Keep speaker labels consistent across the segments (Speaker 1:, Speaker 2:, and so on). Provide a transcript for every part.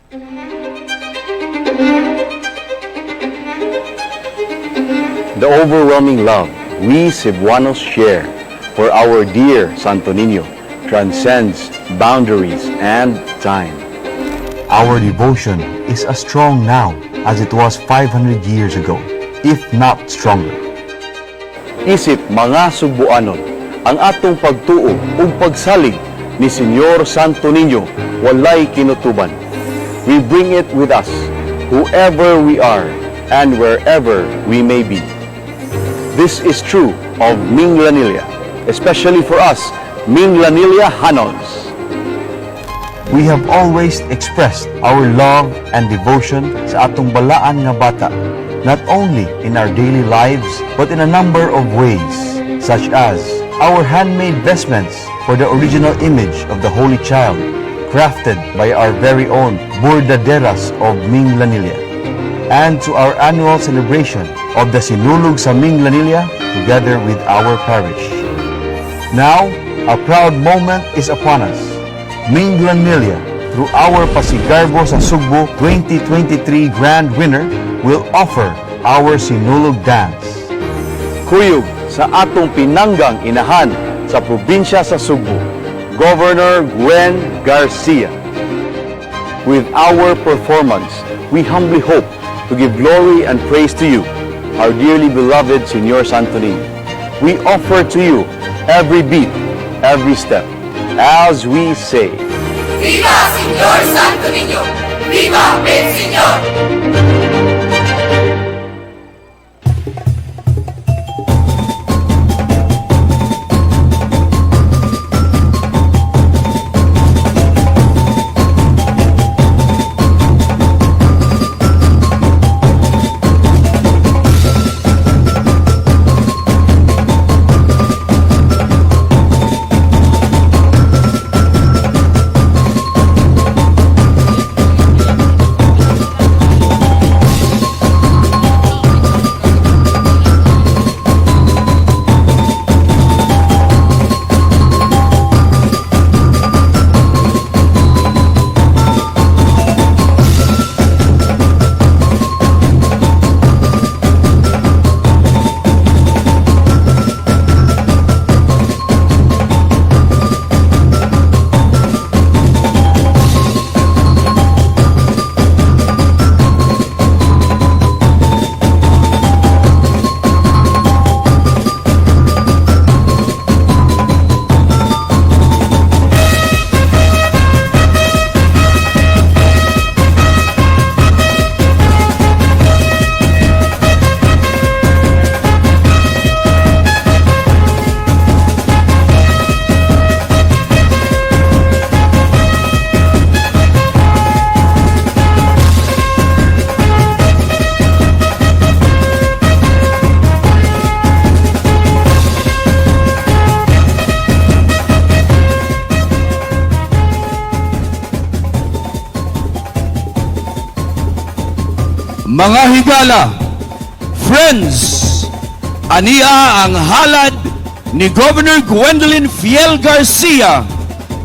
Speaker 1: The overwhelming love we Cebuanos share for our dear Santo Niño transcends boundaries and time. Our devotion is as strong now as it was 500 years ago, if not stronger. Isip mga Sugbuanon, ang atong pagtuo ug pagsalig ni Señor Santo Niño walay kinutuban. We bring it with us, whoever we are and wherever we may be. This is true of Minglanilla, especially for us, Minglanilla Hanons. We have always expressed our love and devotion sa atong balaan nga bata, not only in our daily lives, but in a number of ways, such as our handmade vestments for the original image of the Holy Child, crafted by our very own Bordaderas of Minglanilla, and to our annual celebration of the Sinulog sa Minglanilla together with our parish. Now, a proud moment is upon us. Minglanilla, through our Pasigarbo sa Sugbo 2023 Grand Winner, will offer our Sinulog Dance. Kuyog sa atong pinanggang inahan sa probinsya sa Sugbo, Governor Gwen Garcia. With our performance, we humbly hope to give glory and praise to you, our dearly beloved Señor Santo Niño. We offer to you every beat, every step, as we say,
Speaker 2: Viva Señor Santo Niño! Viva el Señor!
Speaker 3: Mga higala, friends, ania ang halad ni Governor Gwendolyn Fiel Garcia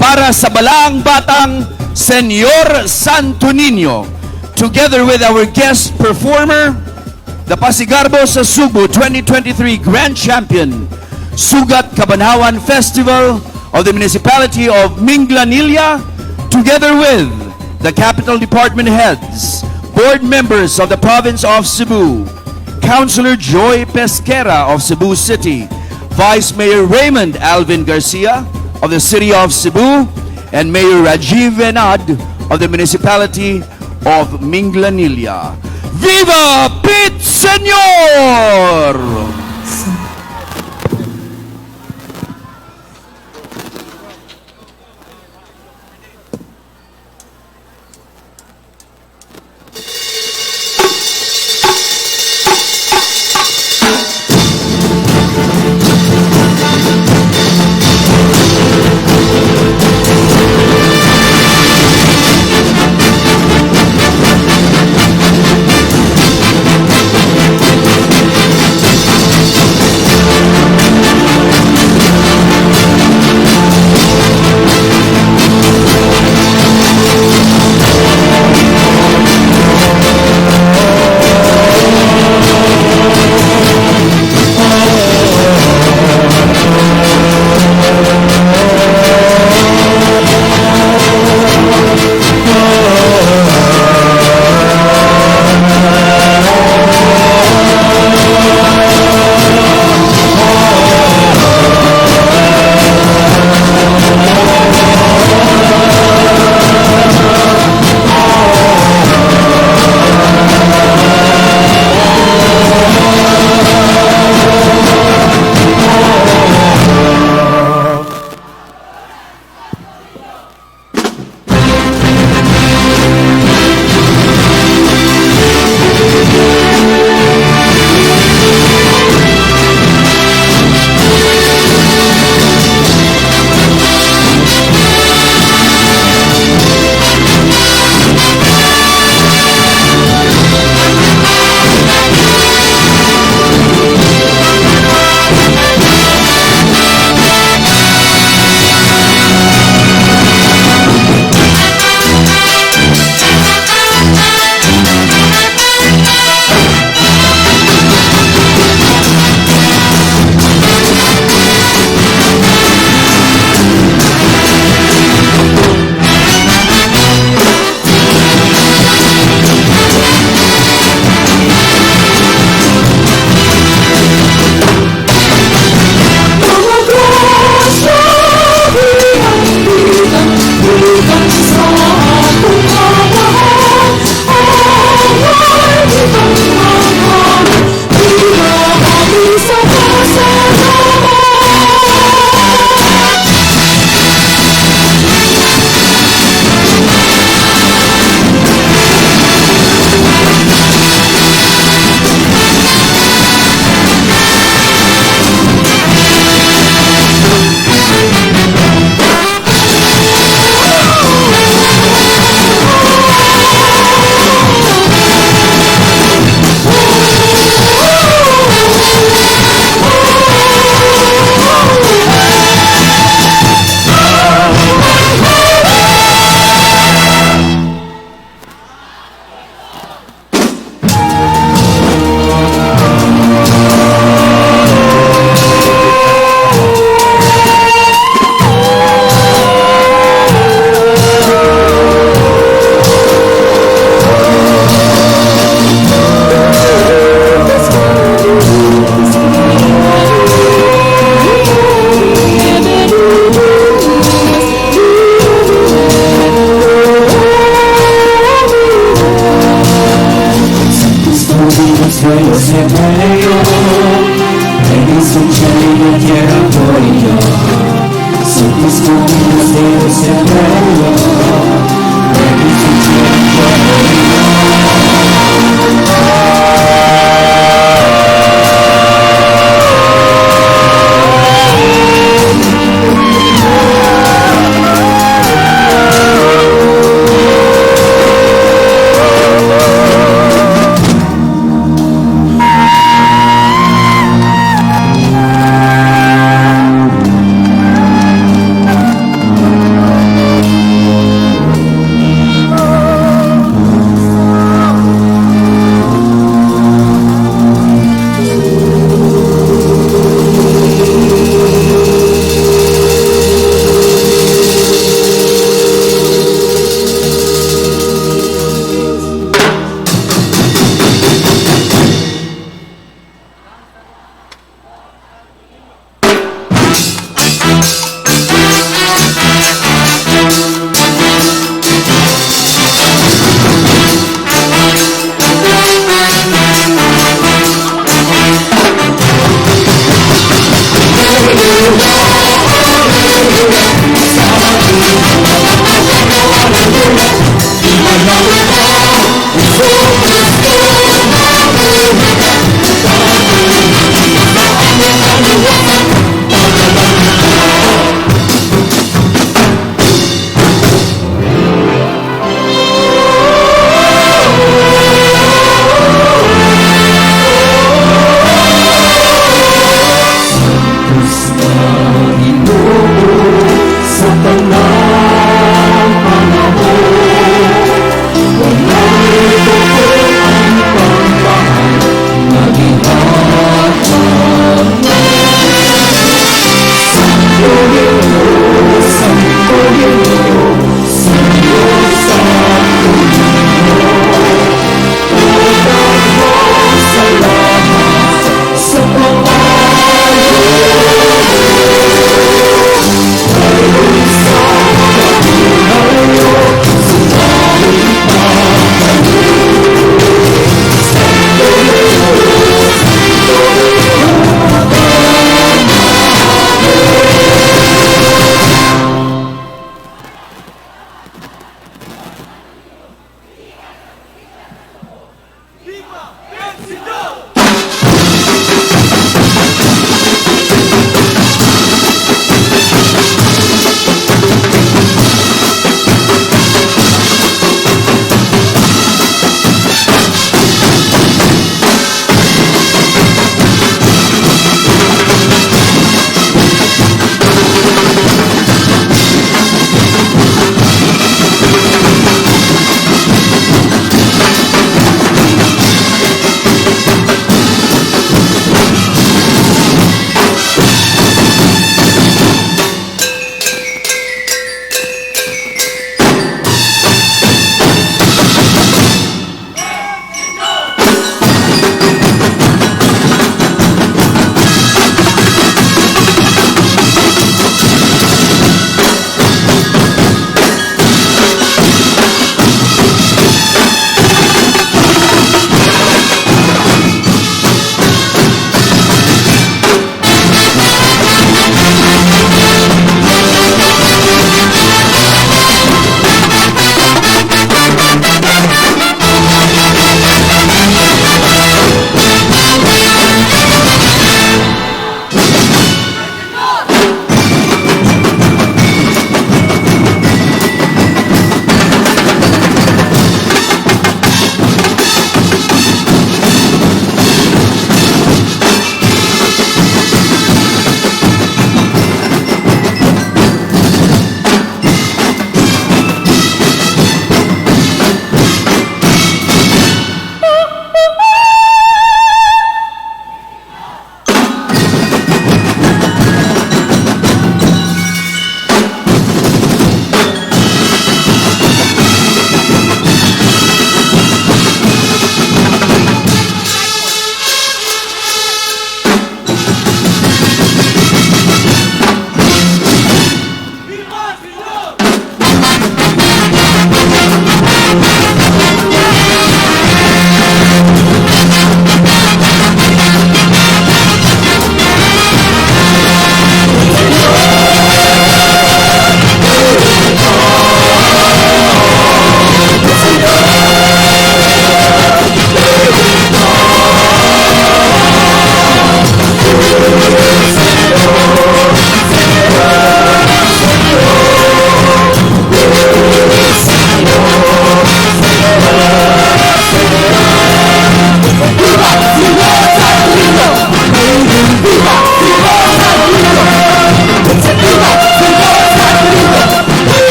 Speaker 3: para sa balaang batang Señor Santo Niño, together with our guest performer, the Pasigarbo sa Sugbo 2023 Grand Champion, Sugat Kabanhawan Festival of the Municipality of Minglanilla, together with the Capital Department heads, board members of the province of Cebu, Councilor Joy Pesquera of Cebu City, Vice Mayor Raymond Alvin Garcia of the City of Cebu, and Mayor Rajiv Venad of the Municipality of Minglanilla. Viva Pit Señor!
Speaker 4: Deus Ladies and gentlemen, quiero apoyo. Somos caminos de cerebro. Ladies and gentlemen.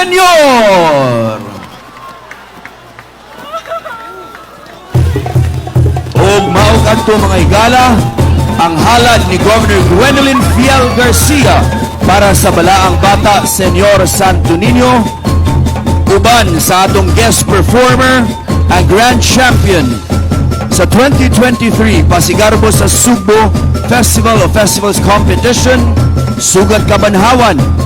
Speaker 3: Senyor! Og mao kadto, mga higala, ang halad ni Governor Gwendolyn Fiel Garcia para sa Balaang Bata Senyor Santo Niño uban sa atong guest performer, ang Grand Champion sa 2023 Pasigarbo sa Sugbo Festival of Festivals Competition, Sugat Kabanhawan.